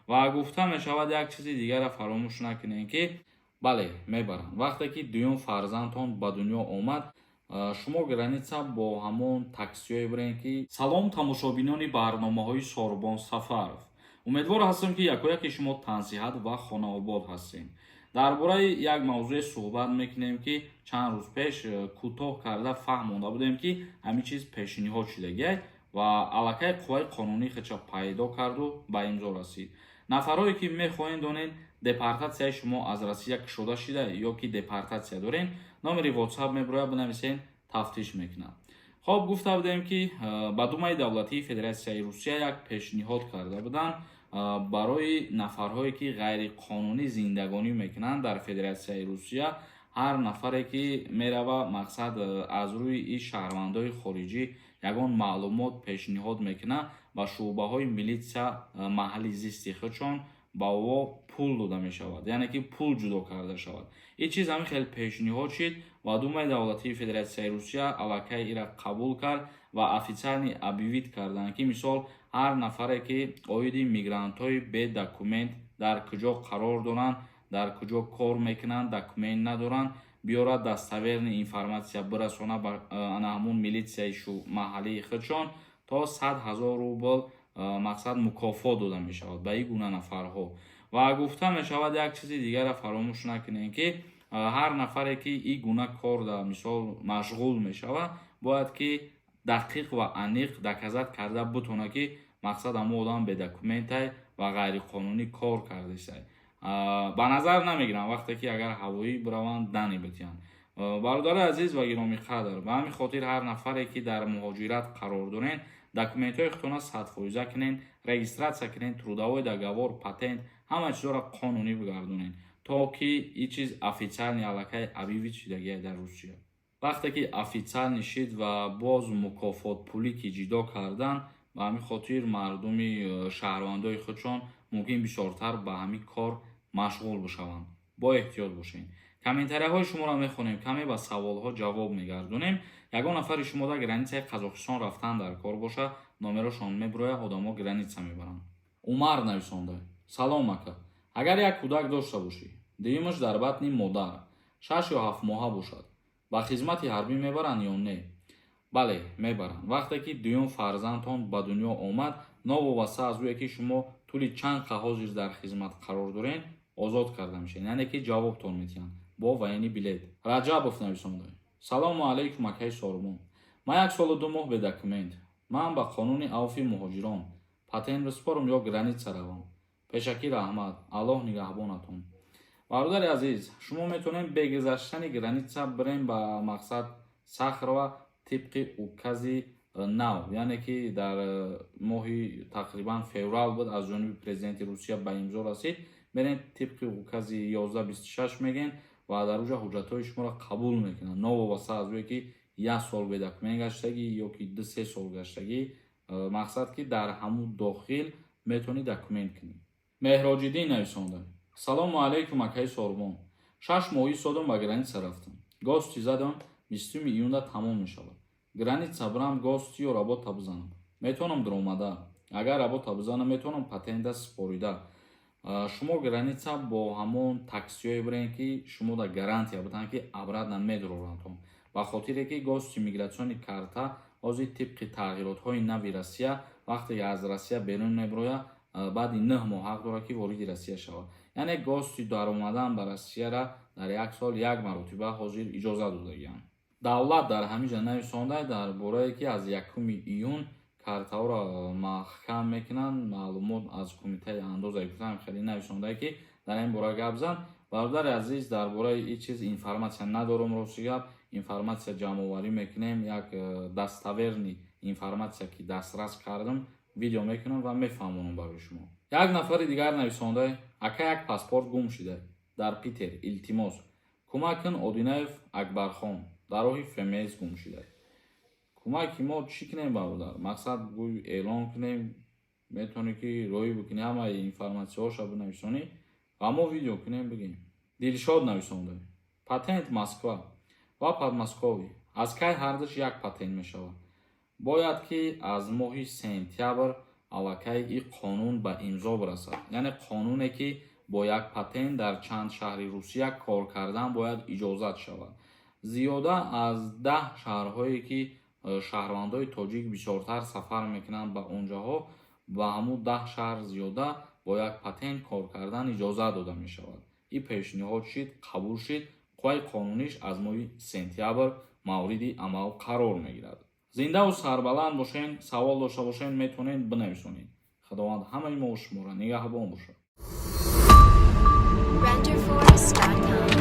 Ва гуфта мешавад, як чизи дигарро фаромӯш накунем, ки бале, мебаранд. Вақте ки дуюм фарзандтон ба дунё омад, шумо граница бо ҳамон таксиҳое бирен, ки. Салом, тамошобинони барномаҳои Сорбон Сафаров! Умедвор ҳастам, ки якояки шумо тансиҳат ва хонаобод ҳастем. Дар бораи як мавзӯе суҳбат мекунем, ки чанд рӯз пеш кӯтоҳ карда фаҳмонда будем, ки ҳамин чиз пешниҳод шудагиай ва аллакай қувваи қонунии худша пайдо карду ба имзо расид. Нафарҳое ки мехоҳем донед, депортатсияи шумо аз Россия кушода шида ё ки депортатсия дорен, номери WhatsApp мебирояд, бинависен, тафтиш мекунам. Хоб, гуфта будем, ки ба Думаи давлатии Федератсияи Русия як пешниҳод карда буданд барои нафарҳое ки ғайриқонунӣ зиндагонӣ мекунанд дар Федератсияи Русия. Ҳар нафаре ки мерава, мақсад, аз рӯи ин шаҳрвандои хориҷӣ ягон маълумот пешниҳод мекунад ба шӯъбаҳои милитсия маҳалли зисти худшон, ба ӯ пул дода мешавад, яъне ки пул ҷудо карда шавад. Ин чиз ҳамин хел пешниҳод шид ва Думаи давлатии Федератсияи Русия аллакай ира қабул кард ва официально объявить карданд, ки мисол ҳар нафаре ки оиди мигрантҳои бе документ дар куҷо қарор доранд, дар куҷо кор мекунанд, документ надоранд, биёрад, достоверный информация бирасона ба ана ҳамун милитсияи маҳаллии худшон, то 100 000 рубл, мақсад, мукофот дода мешавад ба ин гуна нафарҳо. Ва гуфта мешавад, як чизи дигарро фаромӯш накунем, ки ҳар нафаре ки ин гуна кор дар мисол машғул мешавад, бояд ки дақиқ ва аниқ доказать карда бутонад, ки мақсад, ҳамон одам бедокументай ва ғайриқонунӣ кор кардесай. Ба назар намегирам, вақте ки агар ҳавоӣ бираванд, дани битиҳанд. Бародари азиз ва гиромиқадр, ба ҳамин хотир ҳар нафаре ки дар муҳоҷират қарор доред, документҳои худтона 100% кунед, регистрация кунед, трудовой договор, патент, ҳама чизҳоро қонунӣ бигардонед, то ки ин чиз официально аллакай объявить шудагия дар Русия. Вақте ки официально шид ва боз мукофотпулӣ ки ҷидо кардан, ба ҳамин хотир мардуми шаҳрвандои худшон мумкин бисёртар ба ҳамин кор машғул бишаванд. Бо эҳтиёт бошед. Комментарияҳои шуморо мехонем, каме ба саволҳо ҷавоб мегардонем. Ягон нафари шумо дар границаи Қазоқистон рафтан дар кор боша, номерошон мебирояд, одамо граница мебаранд. Умар нависонда: «Салом, ака. Агар як кӯдак дошта бошӣ, дуюмаш дар батни модар 6 ё 7 моҳа бошад, ба хизмати ҳарбӣ мебаранд ё не?» Бале, мебаранд. Вақте ки дуюм фарзандтон ба дунё омад, новобаста аз ӯе ки шумо тӯли чанд ҳозир дар хизмат қарор доред, озод карда мешавед, яъне ки ҷавобтон медиҳанд бо военный билет. Раҷабов нависонда: «Салому алайкум, акаи Сорбон. Ман як солу 2 моҳ бе документ. Ман ба қонуни авфи муҳоҷирон патент биспорам ё граница равам? Пешакӣ раҳмат, Аллоҳ нигаҳбонатон». Бародари азиз, шумо метавонед бе гузаштани граница бирем ба мақсад Сахарова. Тибқи укази нав, яъне ки дар моҳи тақрибан феврал буд, аз ҷониби президенти Русия ба имзо расид, мерен, тибқи укази 1126 мегӯен ва дар уҷа ҳуҷҷатҳои шуморо қабул мекунанд, новобаста аз ӯе ки як сол бе документ гаштагӣ ё ки 2-3 сол гаштагӣ. Мақсад, ки дар ҳамун дохил метавонӣ документ кунӣ. Меҳроҷиддин нависонда: «Салому алайкум, акаи Сорбон. 6 моҳ истодам, ба граница рафтам, гости задам, 20-уми июнда тамом мешавад. Граница бирам, гости ё работа бизанам метавонам? Дуромада агар работа бизанам, метавонам патента супорида?» Шумо граница бо ҳамон таксиҳое бирен, ки шумо дар гарантия буданд, ки обратно медурорандтон, ба хотире ки гости миграционный карта ҳозир тибқи тағйиротҳои нави Россия, вақте ки аз Россия берун мебирояд, баъди 9 моҳ ҳақ дорад, ки вориди Россия шавад. Яъне гости даромадан ба Россияра дар як сол як маротиба ҳозир иҷоза додагианд. Давлат дар ҳамин ҷа нависонда дар борае, ки аз 1-уми июн картаҳоро маҳкам мекунанд. Маълумот аз кумитаи андоза гуфтам, хеле нависондае, ки дар ин бора гап зан. Бародари азиз, дар бораи ин чиз информация надорум, рости гап. Информация ҷамъоварӣ мекунем, як достоверный информация ки дастрас кардам, видео мекунам ва мефаҳмонам барои шумо. Як нафари дигар нависонда: «Ака, як паспорт гум шуда дар Питер, илтимос, кӯмак кун. Одинаев Акбархон, дар роҳи ФМС гум шуда». Кӯмаки мо чӣ кунем, бародар? Мақсад, гӯй, эълон кунем, метавонӣ ки роҳӣ бикунӣ, ҳамаи информатсияҳоша бинависонӣ ва мо видео кунем, бигем. Дилшод нависонда: «Патент Москва ва Подмосковье аз кай ҳардуш як патент мешавад?» Бояд ки аз моҳи сентябр. Аллакай ин қонун ба имзо бирасад, яъне қонуне, ки бо як патент дар чанд шаҳри Русия кор кардан бояд иҷозат шавад. Зиёда аз 10 шаҳрҳое, ки шаҳрвандои тоҷик бисёртар сафар мекунанд ба онҷоҳо, ба ҳамун 10 шаҳр зиёда бо як патент кор кардан иҷозат дода мешавад. Ин пешниҳод шид, қабул шид, қувваи қонуниш аз моҳи сентябр мавриди амал қарор мегирад. Зиндаву сарбаланд бошен. Савол дошта бошен, метавонед бинависонед. Худованд ҳамаи мо шуморо нигаҳбон бошад. Renderforest.com.